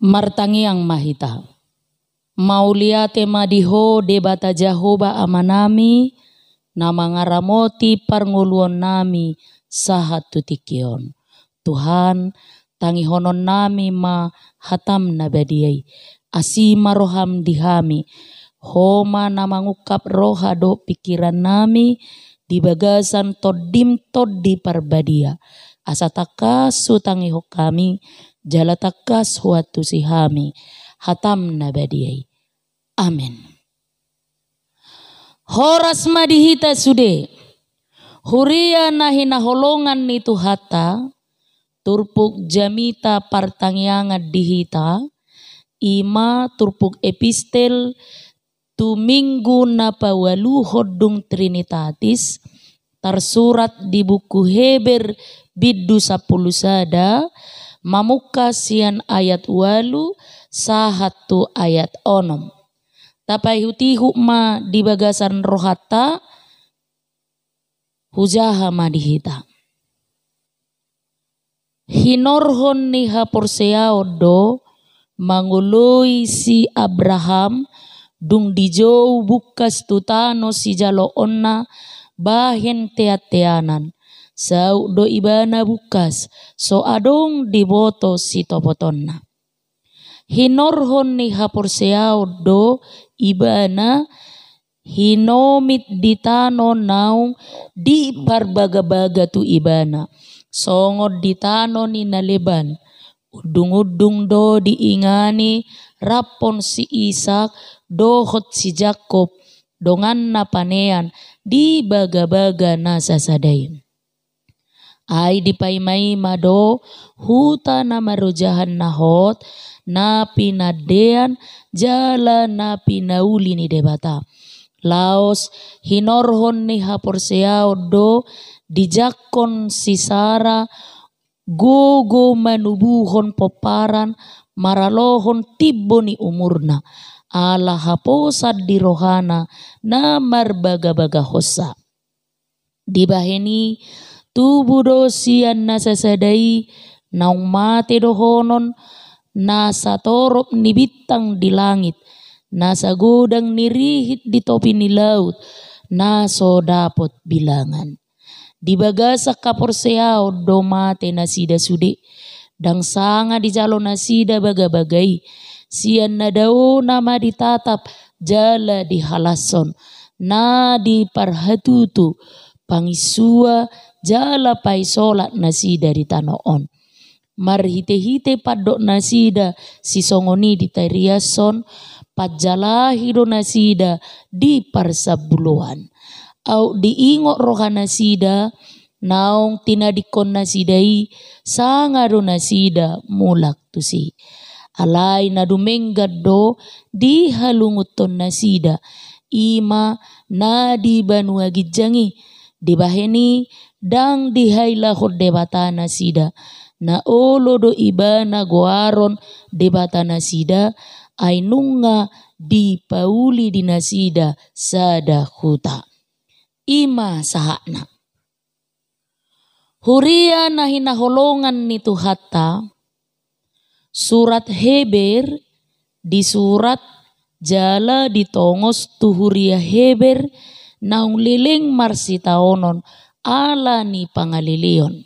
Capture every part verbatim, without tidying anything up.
Martangiang ma hita. Mauliate ma di Ho Debata Jahowa Amanami, na mangaramoti parngoluonnami sahat tu tingki on. Tuhan, tangihononnami ma hataM na badia i. Asi ma rohaM di hami. Ho ma na mangungkap roha dohot pingkirannami di bagasan TondiM Tondi Parbadia. Asa tangkas hutangihon hami, jala tangkas huantusi hami hataM na badia i. Amen. Horas ma di hita sude, huria na hinaholongan ni Tuhanta. Turpuk jamita partangiangan di hita, i ma turpuk epistel tu Minggu na paualuhon dung Trinitatis, tarsurat di buku Heber bindu sampulu sada, mamungka sian ayat ualu sahat tu ayat onom. Tapaihutihut ma di bagasan rohanta, hujaha ma di hita. Hinorhon ni haporseaon do mangoloi si Abraham, dung dijou bungkas tu tano sijaloonna bahen teanteanan. Saut do ibana bungkas, so adong diboto sitopotonna. Hinorhon ni haporseaon do ibana hinomit di tano naung diparbagabaga tu ibana, songon di tano ni na leban. Undungundung do diingani raphon si Isak dohot si Jakkob, donganna panean di bagabaga na sasada i. Ai dipaimaima do huta na marojahan na hot, na pinandean jala na pinauli ni Debata. Laos hinorhon ni haporseaon do dijakkon si Sara gogo manubuhon pomparan maralohon timbo ni umurna, ala haposan di rohana na marbagabagahonsa. Dibahen i, tubu do sian na sasada i naung mate dohonon, na satorop ni bintang di langit, na sagodang ni rihit di topi ni laut, na so dapot bilangan. Di bagasan haporseaon do mate nasida sude, ndang sanga dijalo nasida bagabaga i. Sian na daona ma ditatap jala dihalashon, na diparhatutu, panginsua jala paisolat nasida di tano on. Marhitehite pandok nasida sisongon i ditariashon, panjalahi do nasida di parsambuloan. Aut diingot roha nasida, naung tinadingkon nasida i, sanga do nasida mulak tusi. Alai na dumenggan do dihalungunhon nasida, i ma na di banua ginjang i. Dibahen i, ndang dihailahon Debata nasida. Na olo do ibana goaron Debata nasida, ai nunga dipauli di nasida sada huta. I ma sahatna. Huria na hinaholongan ni Tuhanta, surat Heber disurat jala ditongos tu huria Heber naung leleng marsitaonon ala ni pangaleleon.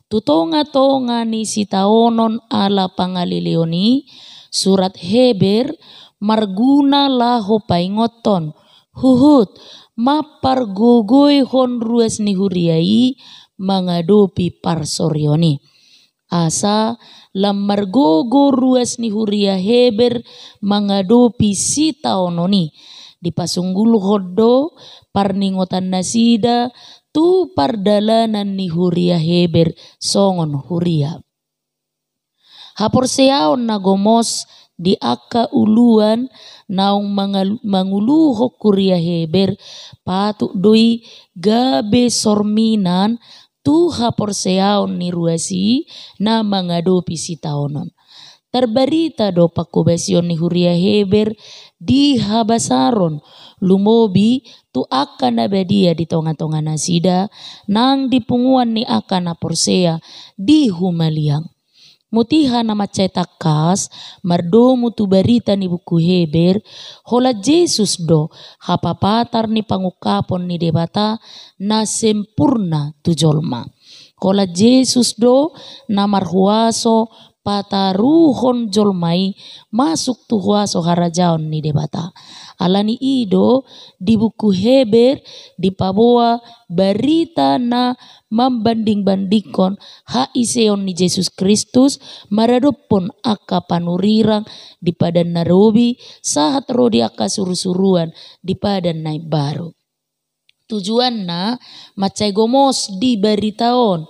Tu tongatonga ni sitaonon ala pangaleleon i, surat Heber marguna laho paingothon, huhut mampargogoihon ruas ni huria i mangadopi parsorion i. Asa lam margogo ruas ni huria Heber mangadopi sitaonon i, dipasunggulhon do parningotan nasida tu pardalanan ni huria Heber songon huria. Haporseaon na gomos di angka uluan naung mangal-, manguluhon huria Heber, patut do i gabe sorminan tu haporseaon ni ruas i na mangadopi sitaonon. Tarbarita do panghobasion ni huria Heber di habasaron, lumobi tu angka na badia di tongatonga nasida, nang di punguan ni angka na porsea di humaliang. Mutiha na mansai tangkas, mardomu tu barita ni buku Heber, holan Jesus do hapapatar ni pangungkapon ni Debata na sempurna tu jolma. Holan Jesus do na marhuaso pataruhon jolma i masuk tu huaso harajaon ni Debata. Ala ni i do di buku Heber dipaboa barita na mambanding-bandingkon haiseon ni Jesus Kristus maradophon angka panurirang di padan na robi sahat ro di angka suru-suruan di padan na imbaru. Tujuanna mansai gomos di barita on,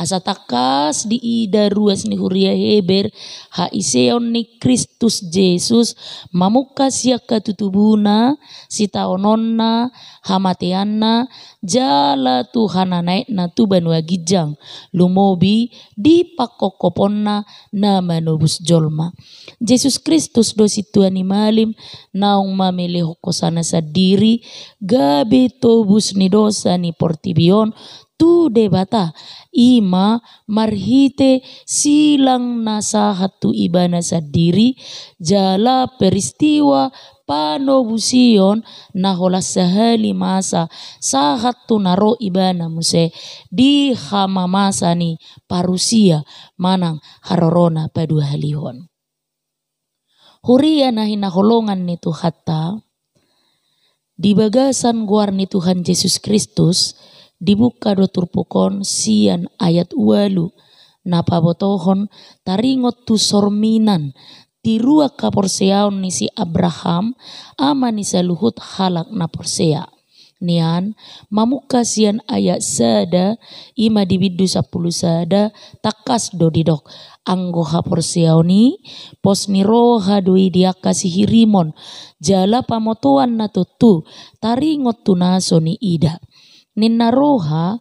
asa tangkas diida ruas ni huria Heber haiseon ni Kristus Jesus mamungka sian hatutubuna, sitaononna, hamateanna, jala tu hananaekna tu banua ginjang, lumobi di pangkophoponna na manobus jolma. Jesus Kristus do sintua ni malim naung mamelehon hosana sandiri gabe tobus ni dosa ni portibi on tu Debata, i ma marhite silang na sahat tu ibana sandiri, jala peristiwa panobusion na holan sahali masa sahat tu na ro ibana muse di hamamasa ni parusia manang harorona paduahalihon. Huria na hinaholongan ni Tuhanta, di bagasan goar ni Tuhan Jesus Kristus, dibuka do turpuk on sian ayat ualu, na pabotohon taringot tu sorminan tiruan haporseaon ni si Abraham, ama ni saluhut halak na porsea. Nian, mamungka sian ayat sada, i ma di bindu sampulu sada, tangkas do didok, anggo haporseaon i, pos ni roha do i di angka sihirimon, jala pamotoan na tontu, taringot tu na so niida. Ninna roha,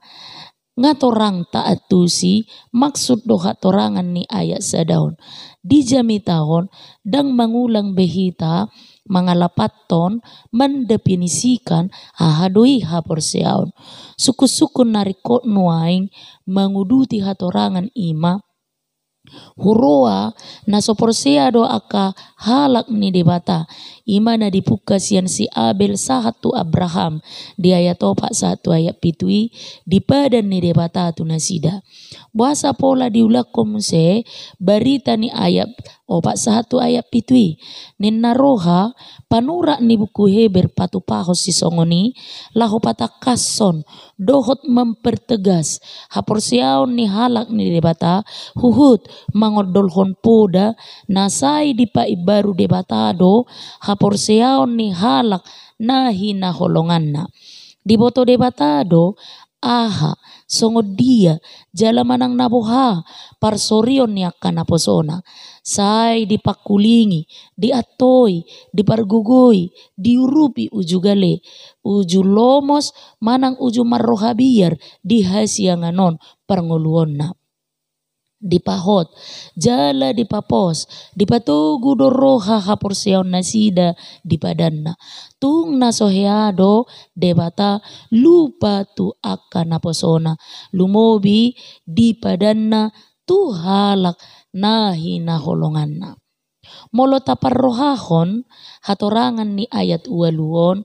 nga torang taantusi maksud dohot hatorangan ni ayat sada on. Di jamita on, ndang mangulang be hita mangalapathon, mendefinisikan aha do i haporseaon. Sungkun-sungkun na ringkot nuaeng manguduti hatorangan i ma huroa na so porsea do angka halak ni Debata, i ma na dipungka sian si Abel sahat tu Abraham, di ayat opat sahat tu ayat pitu i, di padan ni Debata tu nasida. Boasa pola diulakhon muse barita ni ayat opat sahat tu ayat pitu i? Ninna roha, panurat ni buku Heber patupahon sisongon i, laho patangkashon dohot mempertegas haporseaon ni halak ni Debata, huhut mangondolhon poda na sai dipaimbaru Debata do haporseaon ni halak na hinaholonganna. Diboto Debata do aha, songon dia, jala manang na boha parsorion ni angka naposona. Sai dipangkulingi, diantoi, dipargogoi, diurupi uju gale, uju lomos manang uju marroha biar di hasiangan on parngoluonna. Dipahot, jala dipapos, dipatogu do roha haporseaon nasida di padanna. Tung na so hea do Debata lupa tu angka naposona, lumobi di padanna tu halak na hinaholonganna. Molo taparrohahon hatorangan ni ayat ualu on,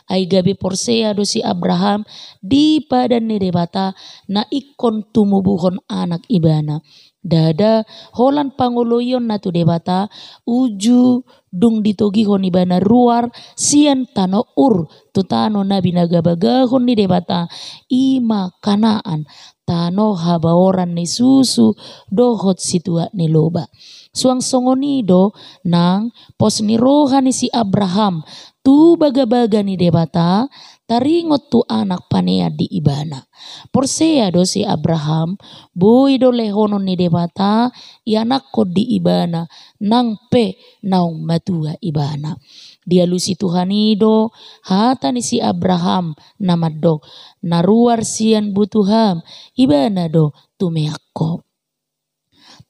ai gabe porsea do si Abraham di padan ni Debata na ingkon tumubuhon anak ibana. Ndada holan pangoloionna tu Debata, uju dung ditogihon ibana ruar sian tano Ur tu tano na binagabagahon ni Debata, i ma Kanaan, tano habaoran ni susu dohot situak ni loba. Suang songon i do nang pos ni roha ni si Abraham tu bagabaga ni Debata, taringot tu anak panean di ibana. Porsea do si Abraham, boi do lehonon ni Debata ianakhon di ibana nang pe naung matua ibana. Dialusi Tuhan i do hata ni si Abraham na mandok, na ruar sian butuham, ibana do tumeak ho.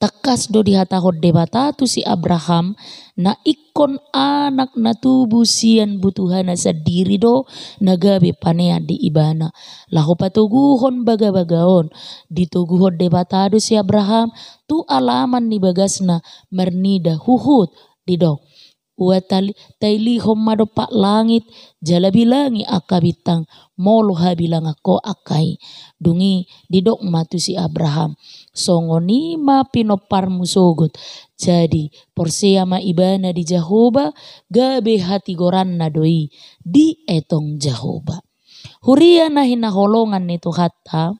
Tangkas do dihatahon Debata tu si Abraham, na ingkon anak na tubu sian butuhana sandiri do na gabe panean di ibana. Laho patoguhon bagabaga on, ditoguhon Debata do si Abraham tu alaman ni bagasna marnida huhut, didok: Ua tali-, tailihon ma dompak langit, jala bilangi angka bintang, molo habilangan ho angka i. Dung i didok ma tu si Abraham: Songon i ma pinomparmu sogot. Jadi porsea ma ibana di Jahowa, gabe hatigoranna do i dietong Jahowa. Huria na hinaholongan ni Tuhanta,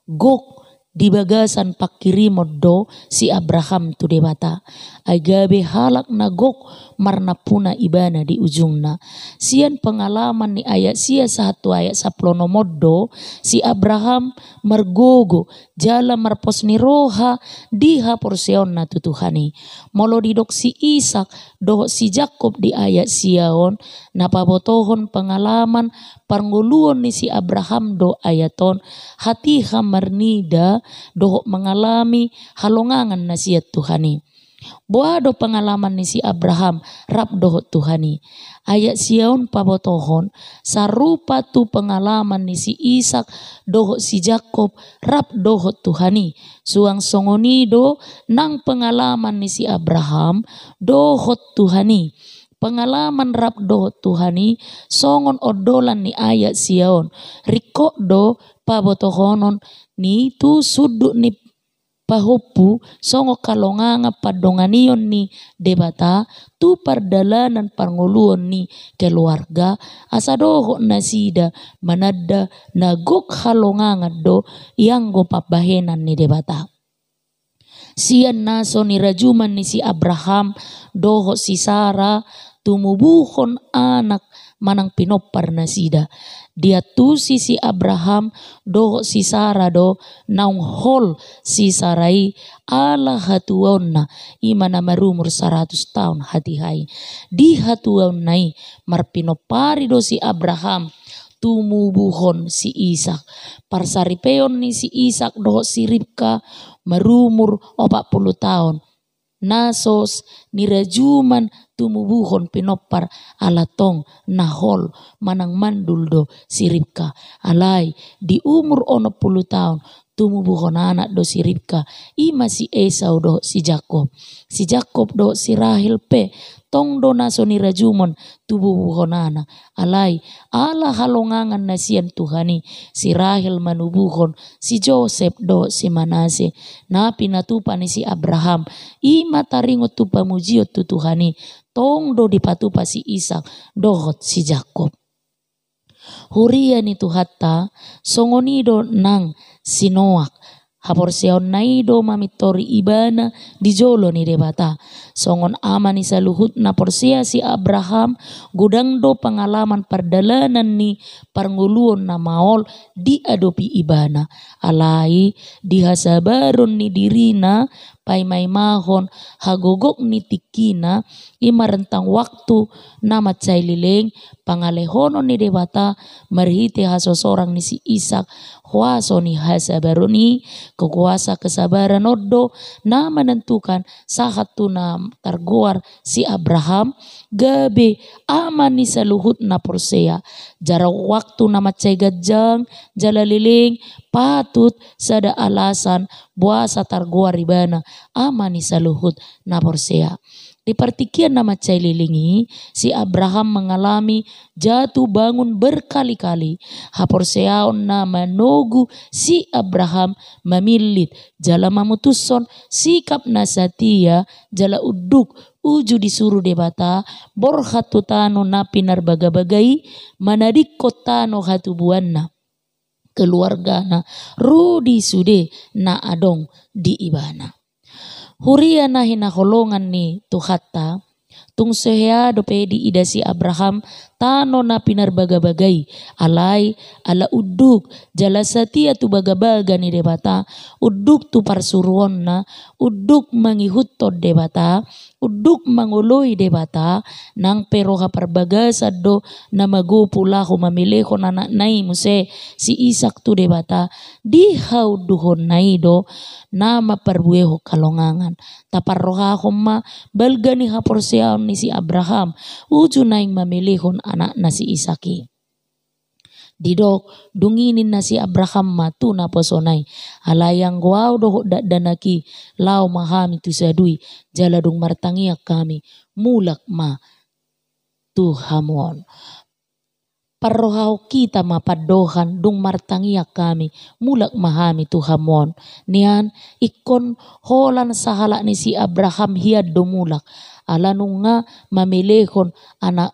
gok di bagasan pangkirimon do si Abraham tu Debata. Ai gabe halak na gok marnampuna ibana di ujungna. Sian pengalaman ni ayat sia sahat tu ayat sampulu onom on do si Abraham margogo jala marpos ni roha di haporseaonna tu Tuhan i. Molo didok si Isak dohot si Jakkob di ayat sia on, na pabotohon pengalaman parngoluon ni si Abraham do ayat on, hatiha marnida dohot mangalami halongangan na sian Tuhan i. Boha do pengalaman ni si Abraham rap dohot Tuhan i? Ayat sia on pabotohon sarupa tu pengalaman ni si Isak dohot si Jakkob rap dohot Tuhan i. Suang songon i do nang pengalaman ni si Abraham dohot Tuhan i. Pengalaman rap dohot Tuhan i songon ondolan ni ayat sia on. Ringkot do pabotohonon ni tu sundut ni pahompu songon halongangan pandonganion ni Debata tu pardalanan parngoluon ni keluarga, asa dohot nasida mananda na gok halongangan do ianggo pambahenan ni Debata. Sian na so nirajuman ni si Abraham dohot si Sara tumubuhon anak manang pinompar nasida. Diantusi si Abraham dohot si Sara do naung hol si Sara i ala hatuaonna, i ma na marumur saratus taon hatiha i. Di hatuaonna i marpinompari do si Abraham tumubuhon si Isak. Parsaripeon ni si Isak dohot si Ribka marumur opat pulu taon. Na so nirajuman tumubuhon pinompar ala tong na hol manang mandul do si Ribka. Alai di umur onom pulu taon tumubuhon anak do si Ribka, i ma si Esau dohot si Jakkob. Si Jakkob dohot si Rahel pe tong do na so nirajumon tumubuhon anak. Alai ala halongangan na sian Tuhan i, si Rahel manubuhon si Josep dohot si Manase. Na pinatupa ni si Abraham, i ma taringot tu pamujion tu Tuhan i, tong do dipatupa si Isak dohot si Jakkob. Huria ni Tuhanta, songon i do nang si Noak. Haporseaonna i do mamintori ibana di jolo ni Debata. Songon ama ni saluhut na porsea si Abraham, godang do pengalaman pardalanan ni parngoluon na maol diadopi ibana. Alai di hasabaron ni dirina, paimaimahon hagogok ni tingkina, i ma rentang waktu na mansai leleng, pangalehonon ni Debata marhite hasosorang ni si Isak, huaso ni hasabaron i. Kekuasaan kesabaran on do na menentukan sahat tu na targoar si Abraham gabe ama ni saluhut na porsea. Jala waktu na mansai ganjang jala leleng patut sada alasan boasa targoar ibana ama ni saluhut na porsea. Di partingkian na mansai leleng i, si Abraham mengalami jatuh bangun berkali-kali. Haporseaon na manogu si Abraham mamillit jala mamutushon sikap na satia jala unduk uju disuru Debata borhat tu tano na pinarbagabaga i, manadingkon tano hatubuanna, keluargana, ro di sude na adong di ibana. Huria na hinaholongan ni Tuhanta, tung so hea dope diida si Abraham tano na pinarbagabaga i. Alai ala unduk jala satia tu bagabaga ni Debata, unduk tu parsuruonna, unduk mangihuthon Debata, unduk mangoloi Debata, nang pe roha parbagasan do na magopu laho mamelehon anakna i muse si Isak tu Debata, di haunduhonna i do na mamparbuehon halongangan. Taparrohahon ma balga ni haporseaon ni si Abraham, uju naeng mamelehon anakna si Isak i. Didok, dung i ninna si Abraham ma tu naposona i, "Alai anggo ahu dohot dakdanak i, laho ma hami tu sadui, jala dung martangiang hami, mulak ma tu hamu on." Parrohahon hita ma pandohan dung martangiang hami, mulak ma hami tu hamu on. Nian, ingkon holan sahalak ni si Abraham hian do mulak, ala nunga mamelehon anak,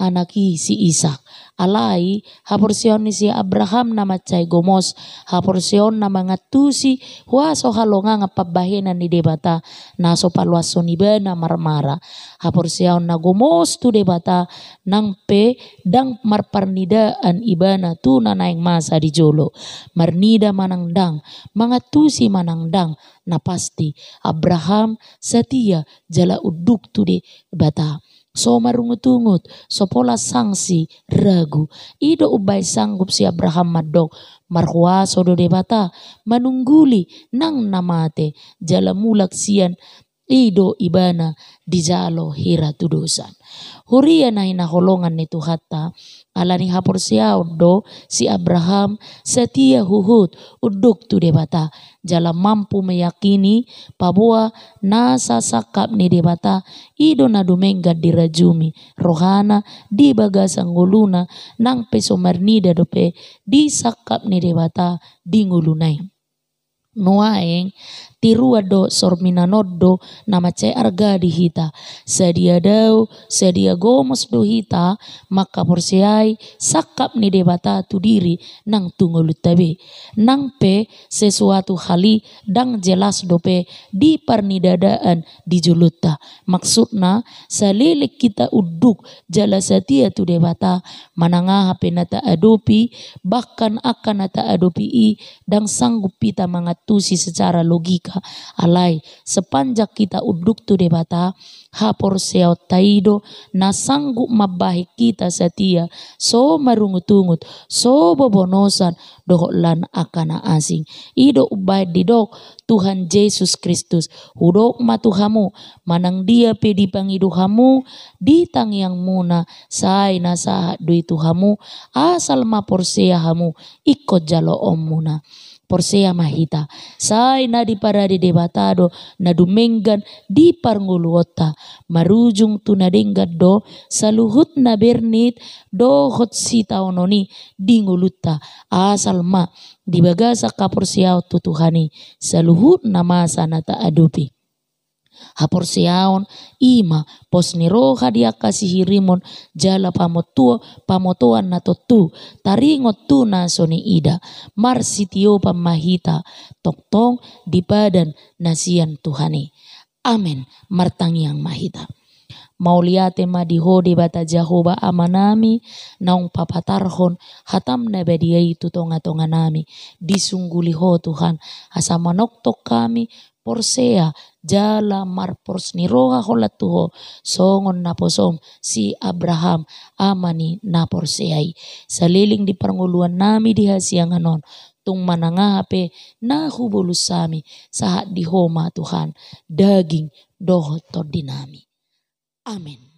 anak i si Isak. Alai haporseaon ni si Abraham na mansai gomos, haporseaon na mangantusi huaso halongangan pambahenan ni Debata, na so paluashon ibana marmara. Haporseaon na gomos tu Debata, nang pe ndang marparnidaan ibana tu na naeng masa di jolo. Marnida manang ndang, mangantusi manang ndang, na pasti Abraham satia jala unduk tu Debata. So marungutungut, so pola sangsi, ragu. I do umbahen sanggup si Abraham mandok, marhuaso do Debata manungguli nang na mate, jala mulak sian i do ibana dijalo hira tudosan. Huria na hinaholongan ni Tuhanta, ala ni haporseaon do si Abraham satia huhut unduk tu Debata, jala mampu meyakini paboa nasa sangkap ni Debata i do na dumenggan dirajumi rohana di bagasan ngoluna, nang pe so marnida dope di sangkap ni Debata di ngoluna i. Nuaeng, tiruan dohot sorminan on do na mansai arga di hita. Sadia dao, sadia gomos do hita mangkaporseai sangkap ni Debata tu diri nang tu ngolunta be. Nang pe sesuatu hal i ndang jelas dope di parnidadaan di jolonta. Maksudna, saleleng hita unduk jala satia tu Debata, manang aha pe na taadopi, bahkan angka na taadopi i ndang sanggup hita mangantusi secara logika. Alai, sepanjang hita unduk tu Debata, haporseaonta i do na sanggup mambahen hita satia, so marungutungut, so bobonosan, dohot lan angka na asing. I do umbahen didok Tuhan Jesus Kristus, "Hudok ma tu hamu, manang dia pe dipangido hamu di tangiangmuna, sai na sahat do i tu hamu, asal ma porsea hamu ingkon jaloonmuna." Porsea ma hita, sai na diparade Debata do na dumenggan di parngoluonta. Marujung tu na denggan do saluhut na bernit dohot sitaonon i di ngolunta, asal ma di bagasan haporseaon tu Tuhan i saluhut na masa na taadopi. Haporseaon i ma pos ni roha di angka sihirimon jala pamotuo-, pamotoan na tontu, taringot tu na so niida. Marsitiopan ma hita tongtong di padan na sian Tuhan i. Amen. Martangiang ma hita. Mauliate ma di Ho Debata Jahowa Amanami, naung papatarhon hatam na badia i tu tongatonganami. Disungguli Ho Tuhan, asa manongtong hami porsea jala marpos ni roha holan tu Ho, songon naposom si Abraham, ama ni na porsea i. Saleleng di parngoluannami di hasiangan on, tung manang aha pe na hubolus hami, sahat di Ho ma Tuhan, daging dohot tondinami. Amen.